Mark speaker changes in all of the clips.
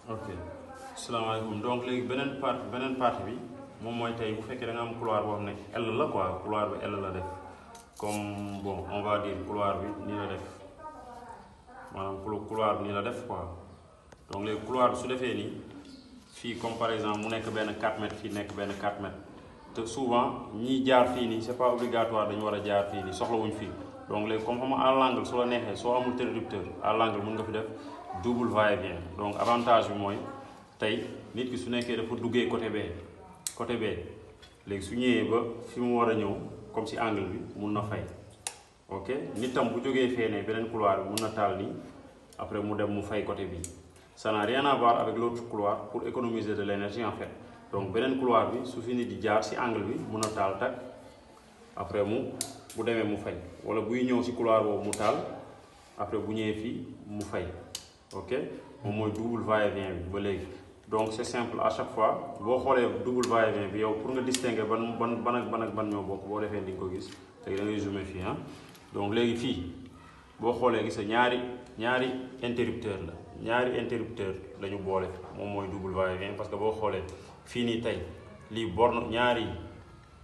Speaker 1: ok salaamaaleykum donc léegi beneen partie bi moom mooy tey bu fekkee da nga am couloir boo xam ne L la quoi couloir bi L la def comme bon on va dire couloir bi nii la def maanaam couloir bi nii la def quoi donc léegi couloir bi su defee nii fii comme par exemple mu nekk benn 4 mètres fii nekk benn 4 mètres te souvent ñiy jaar fii nii c'est pas obligatoire dañu war a jaar fii nii soxlawuñ fii donc léegi comme xam à l'angle su la neexee soo amul interrupteur à l'angle mën nga fi def double va-et-vient donc avantage bi mooy tey nit ki su nekkee dafa duggee côté bee léegi su ñëwee ba fi mu war a ñëw comme si angle bi mun na fay ok nit tam bu jógee fee ne beneen couloir bi mun na taal nii après mu dem mu fay côté bi ça n'a rien à voir avec l'autre couloir pour économiser de l'énergie en fait donc beneen couloir bi su fi nit di jaar si angle bi mun a taal tak après bu demee mu fay wala buy ñëw si couloir boobu mu taal après bu ñëwee fii mu fay ok moom mooy double va-et-vient bi ba léegi donc c'est simple à chaque fois boo xoolee double va-et-vient bi yow pour nga distinguer ban ñoo bokk boo defee di nga ko gis léegi da ngay zoomer fii ah donc léegi fii boo xoolee gis nga ñaari interrupteur la ñu boole moom mooy double va-et-vient parce que boo xoolee fii nii tey lii borne ñaari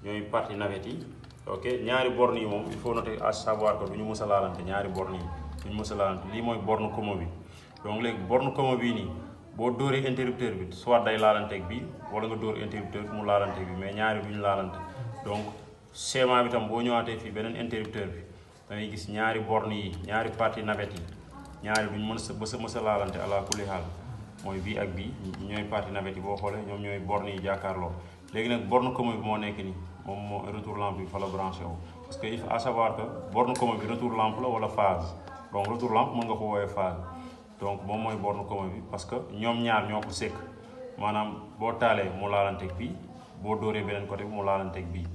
Speaker 1: ñooy partie navette yi ok ñaari borne yi moom il faut noter à savoir que du ñu mës a laalante ñaari borne yi du ñu mës a laalante lii mooy borne commun bi donc léegi borne commun bii nii boo dóoree interrupteur bi soit day laalanteeg bii wala nga dóor interrupteur bi mu laalanteeg bi mais ñaari duñu laalante donc schéma bi tam boo ñëwaatee fii beneen interrupteur bi da ngay gis ñaari borne yi ñaari partie navette yi ñaari duñ mës a laalante ala kulli haal mooy bii ak bii ñooy partie navette yi boo xoolee ñoom ñooy borne yi jàkkaarloo léegi nag borne commun bi moo nekk nii moom moo retour lampe bi fa la branché wu parce que il faut à savoir que borne commun bi retour lampe la wala phase donc retour lampe mën nga ko woowee phase donc moom mooy borne commun bi parce que ñoom ñaar ñoo ko sekk maanaam boo taalee mu laalanteeg bii boo dóoree beneen côté bi mu laalanteeg bii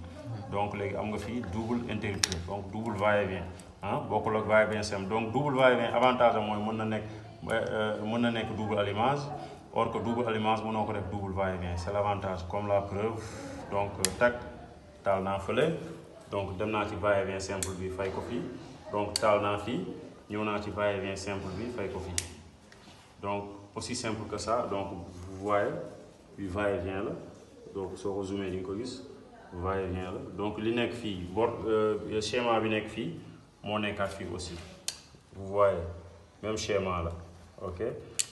Speaker 1: donc léegi am nga fii double interrupteur donc double va-et-vient ah bokkul ak va-et-vient simple donc double va-et-vient avantage am mooy mën na nekk double allumage or que double allumage mënoo ko def double va-et-vient c'est l'avantage comme la preuve donc tac taal naa fële donc dem naa ci va-et-vient simple bi fay ko fii donc taal naa fii ñëw naa ci va-et-vient simple bi fay ko fii donc aussi simple que ça donc vous voyez bi va-et-vient la donc soo ko zoomé di nga ko gis va-et-vient la donc li nekk fii schéma bi nekk fii moo nekkaat fii aussi vous voyez même schéma la ok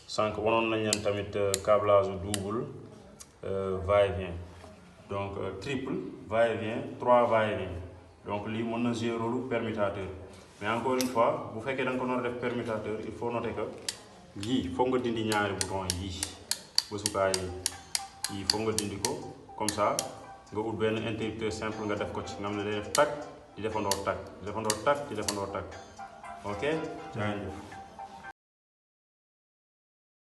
Speaker 1: sànq wanoon nañ leen tamit câblage double va-et-vient donc triple va-et-vient 3 va-et-vient donc lii mën na jouer rôle permutateur mais encore une fois bu fekkee da nga ko nar a def permutateur il faut noter que yii foog nga dindi ñaari bouton yii bësukaay yii foog nga dindi ko comme ça nga ut benn interrupteur simple nga def ko ci nga xam ne day def tag di defandoo tag di defandoo tag di defandoo tag ok jaa ngeen jëf